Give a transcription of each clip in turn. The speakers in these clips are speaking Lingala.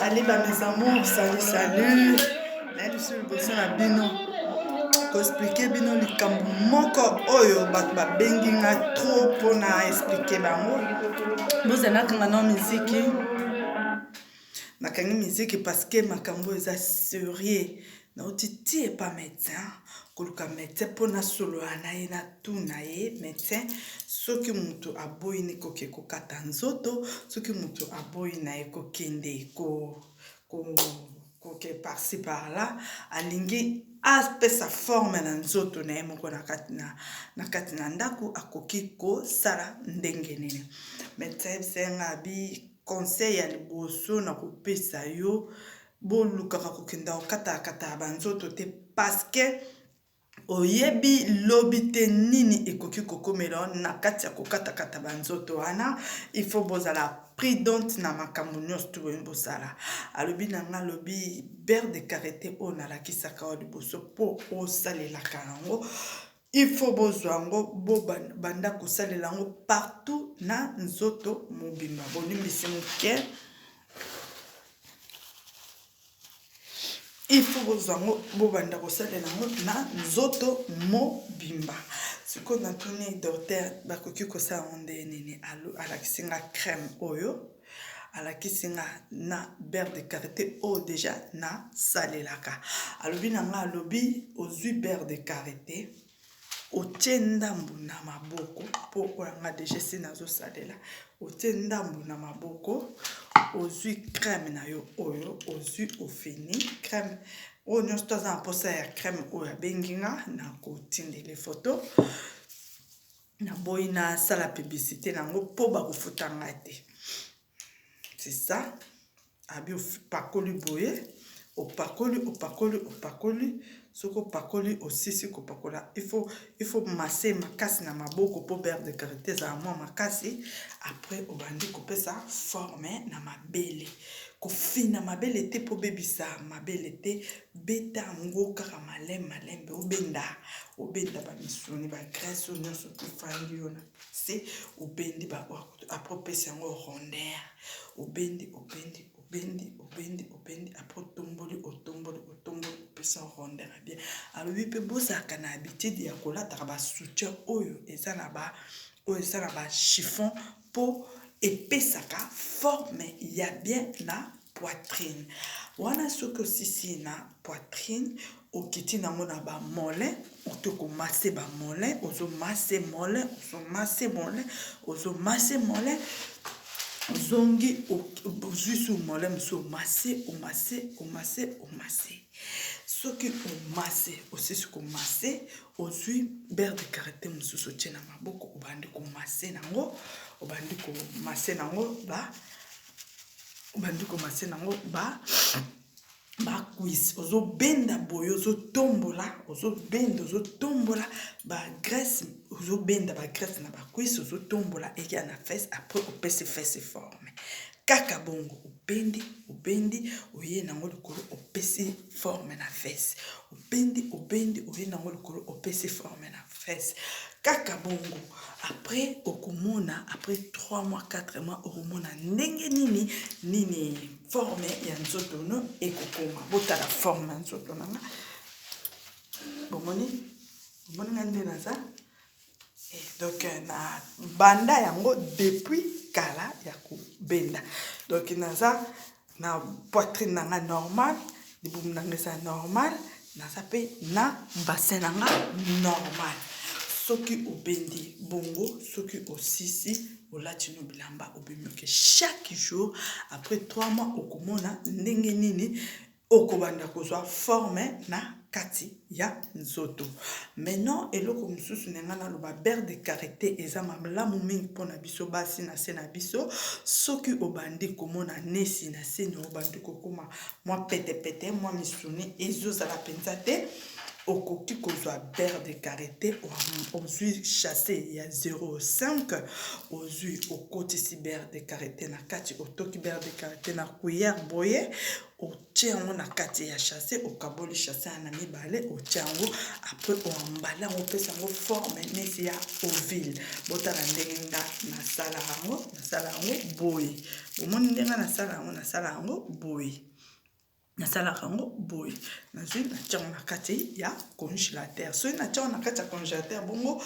Salut ba mes amours, salut salut. Na biso liboso na bino koexplike bino likambo moko oyo bato babengi nga trop mpona explike bango. Bozala nakanga nao miziki, nakangi miziki parce que makambo eza serieux. Nauti ti epa médecin koluka médecin mpo nasolola na ye, natuna ye médecin soki moto aboyi ni koke kokata nzoto, soki moto aboyi na ye kokende ko koke par-ci par-là, alingi apesa forme na nzoto na ye moko na kati na, na kati na ndako, akoki kosala ndenge nini? Médecin ayebisa ye nga abi conseil ya liboso na kopesa yo, bolukaka kokenda kokatakata banzoto te parce que oyebi lobi te nini ekoki kokomela na kati ya kokatakata banzoto wana. Il faut bozala prudente na makambo nyonso to boyini bosala. Alobi na nga, alobi beurre de karité oyo nalakisaka yo liboso mpo osalelaka yango, il faut bozwa yango, bobanda kosalela yango partout na nzoto mobimba. Bolimbisi moke, il faut bozwa yango, bobanda kosalela yango na nzoto mobimba. Sikoyo natuni docteur bakoki kosala yango ndenge nini. Alakisi nga crème oyo, alakisi nga na beurre de karité oyo deja nasalelaka. Alobi na nga, alobi ozwi beurre de karité, otie ndambu na maboko, mpo oyo nga deja esi nazosalela. Otie ndambu na maboko, ozwi crème na yo oyo ozwi, ofini crème oyo nyonso. To aza na mposa ya crème oyo, abengi nga na kotindele photo. Naboyi nasala publicité nango mpo bakofuta ngai te, c'est ça. Abi opakoli boye, opakoli, opakoli, opakoli. Soki opakoli, osisi kopakola, il faut masser makasi na maboko mpo beurre de karité ezala mwa makasi. Après obandi kopesa forme na mabele. Kofina mabele te mpo bebisa mabele te. Beta yango kaka malembe malembe, obenda, obenda bamisuni, bagraisse oyo nyonso tofandi yo na se, obendi. Après opesi yango rondeur, obendi, obendi, obendi, obendi, obendi. Après otomboli, otomboli, otomboli, opesi rondeur ya bien. Alobi mpe bozalaka na habitude ya kolataka basoutien oyo eza na ba oyo eza na bachiffon mpo epesaka forme ya bien na poitrine wana. Soki osisi na poitrine, okiti nango na bamollets, oke komasser bamollets, ozomasser mollet, ozomasser mollet, ozomasser mollet. Ozongi, ozwi su mollet mosusu, omasser, omasser, omasser, omasser. Soki omasser, osisi komasser, ozwi beurre de karité mosusu, otie na maboko, obandi komasser nango, obandi komasser nango ba obandi komasser nango ba bacuisse. Ozobenda boye, ozotombola, ozobenda, ozotombola bagraisse, ozobenda bagraisse na bacuisse, ozotombola eya na fesse. Après opesi fesse forme kaka bongo, obendi, obendi, oye nango likolo, opesi forme na fesse, obendi, obendi, oye nango likolo, opesi forme na fesse kaka bongo. Après okomona, après 3 mois, 4 mois, okomona ndenge nini nini forme ya nzoto no ekokoma. Botala forme ya nzoto na nga, bomoni, bomoni nga nde naza. Donc na banda yango depuis kala ya kobenda. Donc naza na poitrine na nga normal, libumu na nga eza normal, naza mpe na bassin na nga normal. Soki obendi bongo, soki osisi, olati no bilamba, obimi, oke chaque jour, après 3 mois okomona ndenge nini okobanda kozwa forme na kati ya nzoto. Maintenant eloko mosusu na ngai naloba, beurre de karité eza malamu mingi mpona biso basi na se na biso. Soki obandi komona nesi na se na obandi kokóma mwa petepete, mwa misuni ezozala mpenza te. Okoki kozwa beurre de karité, ozwi chasse ya 0,5, ozwi okotisi beurre de karité na kati, otoki beurre de karité na cuillère boye, otie yango na kati ya chasse, okaboli chasse ya na mibale, otie yango, après oambale yango, opesa yango forme neti ya ovile. Botala ndenge nga nasala yango, nasala yango boye. Bomoni ndenge nasala yango, nasala yango boye. Nasalaka yango boye, nazwi natia yango na kati ya congélateur. Soki natia yango na kati ya congélateur bongo,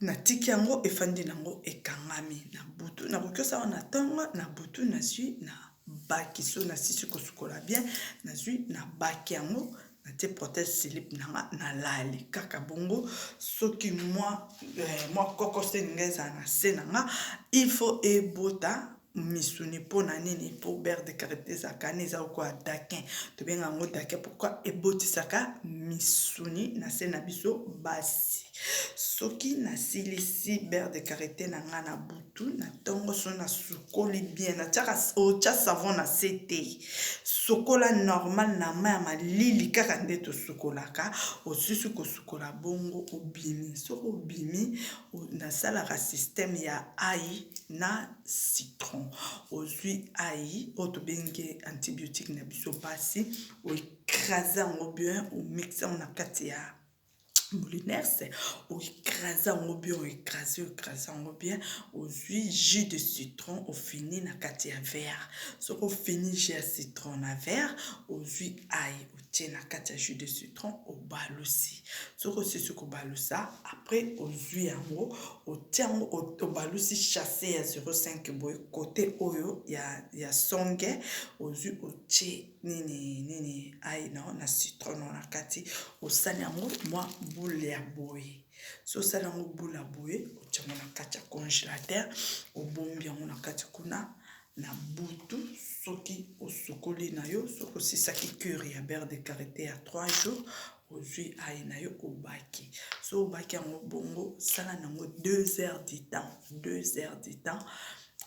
natiki yango efandi nango, ekangami. Na butu nakoki osala na ntongo, na butu nazwi na baki. So nasisi kosukola bien, nazwi na baki yango, natie protège slip na nga, nalali kaka bongo. Soki mwa kokoso elingi ezala na se na nga, il faut ebota misuni. Mpona nini? Mpo beurre de karité ezalaka na eza lokola dakin, tobenga yango dakin. Pourquoi ebotisaka misuni na se na biso basi? Soki nasilisi beurre de karité na nga na butu, na ntongo so nasukoli bien, natiaka, otya savon na se te, sokola normal na mai ya malili kaka nde tosukolaka. Osisi kosukola bongo, obimi. Soki obimi, nasalaka système ya ail na citron. Ozwi ail oyo tobengi antibiotique na biso basi, oécrase yango bien, omixe yango na kati ya Moulinex, oécrase yango bien, oécrase, oécrase yango bien. Ozwi jus de citron, ofini na kati ya verre. Soki ofini jus ya citron na verre, ozwi ail, otie na kati ya jus de citron, obalusi. Soki osisi kobalusa, après ozwi yango, otie yango, obalusi chasse ya 0,5 boye, kote oyo ya songe, ozwi otie nini nini, ail na citron na kati, osali yango mwa boule ya boye. So osali yango boule ya boye, otie yango na kati ya congélateur, obombi yango na kati kuna. Na butu, soki osukoli na yo, soki osisaki cure ya beurre de karité ya 3 jours, ozwi ail na yo, obaki. So obaki yango bongo, sala nango 2 heures du temps, 2 heures du temps.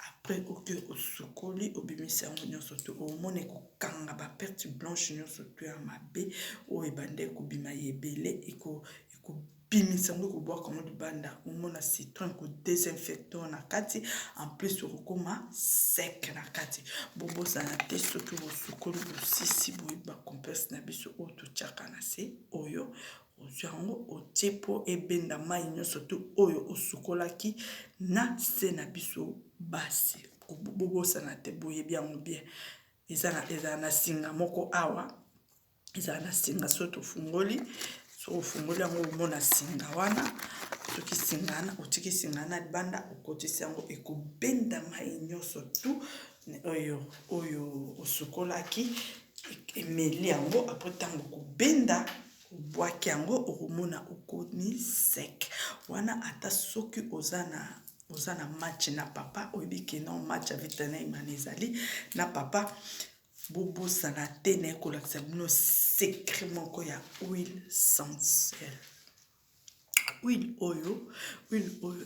Après oke osukoli, obimisi yango nyonso to omona ekokanga baperte blanche nyonso to ya mabe oyo ebanda ekobima ya ebele, ekobimisa yango, ekobwaka yango libanda. Omona citron ekodésinfecte na kati, en plus okokóma sec na kati. Bobosana te, soki bosukoli, bosisi boye, bacompresse na biso oyo totiaka na se oyo, ozwi yango, otie mpo ebenda mai nyonso to oyo osukolaki na se na biso basi. Bobosana te, boyebi yango bien, ezala na singa moko awa, ezala na singa. Soki tofungoli, soki ofungoli yango, omona singa wana. Soki singa wana, otiki singa wana libanda, okotisi yango, ekobenda mai nyonso tu oyo osukolaki, emeli yango. Après, ntango okobenda, obwaki yango, okomona okomi sec wana. Ata soki oza na match na papa, oyebi ke non, match ya Vita na Imana ezali na papa. Bobosana te, na ekolakisa bino secret moko ya huile essentielle. Huile oyo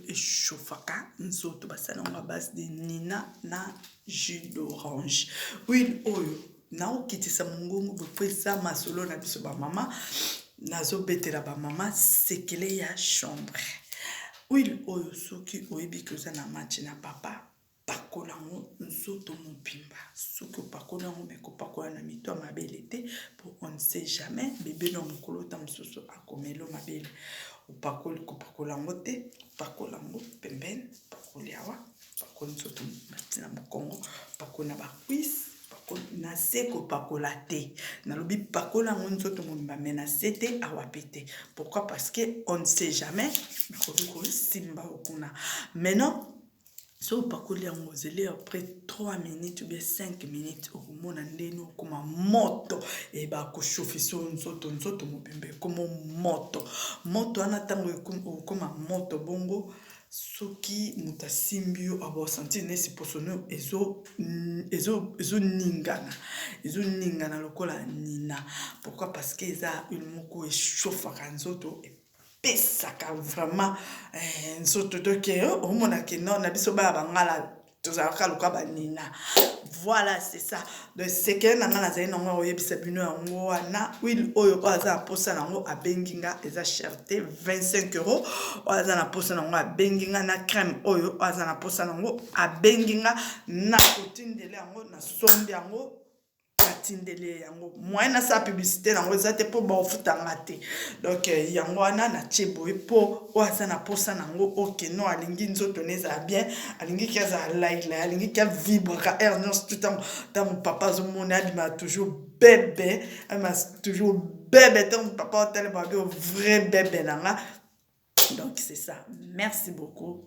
echauffaka nzoto, basala yango à base de nina na jus d'orange. Huile oyo, naokitisa mongongo boye po eza masolo na biso bamama, nazobetela bamama sekele ya chambre. Huile oyo, soki oyebi ke oza na match na papa, pakola yango nzoto mobimba. Soki opakoli yango, me kopakola na mito ya mabele te, po on ne sait jamais, bebe na mokolo ta mosusu akomela mabele. Opakoli, kopakola yango te, pakola yango pembeni, pakoli awa, pakoli nzoto na mokongo, pakoli na bacuisse, na se kopakola te. Nalobi pakola yango nzoto mobimba, me na se te, awa pe te. Pourquoi? Parce que on ne sait jamais, nakoki kosimba okuna. Maintenant, so opakoli yango, ozeli après 3 minutes ou bien 5 minutes, okomona ndeni okóma moto, ebakosofisa nzoto, nzoto mobimba ekóma moto. Moto wana, ntango okóma moto bongo, soki moto asimbi yo, abosentir nesi poso no ezoningana, ezoningana lokola nina. Pourquoi? Parce que eza huile moko echauffaka nzoto, epesaka vraiment nzoto. Toke omonake no na biso baya bangala. Tozalaka lokola banina. Voilà, c'est ça. Donc sekele na ngai nazali nango ya koyebisa bino yango wana. Huile oyo, oyo aza na mposa nango abengi nga, eza cher te, 25 euro. Oyo aza na mposa nango abengi nga, na crème oyo, oyo aza na mposa nango abengi nga, na kotindela yango, nasombi yango, natindeli yango. Moyen nasala publicité nango eza te mpo baofutanga te. Donc yango wana natie boye mpo oyo aza na mposa nango okeno, alingi nzoto na ezala bien, alingi ki azala lailai, alingi ki avibraka air nyonso tout ntango ntango papa azomona, abima toujours bebe, abima toujours bebe ntango papa otelema, abi vrai bebe na nga. Donc c'est ça, merci beaucoup.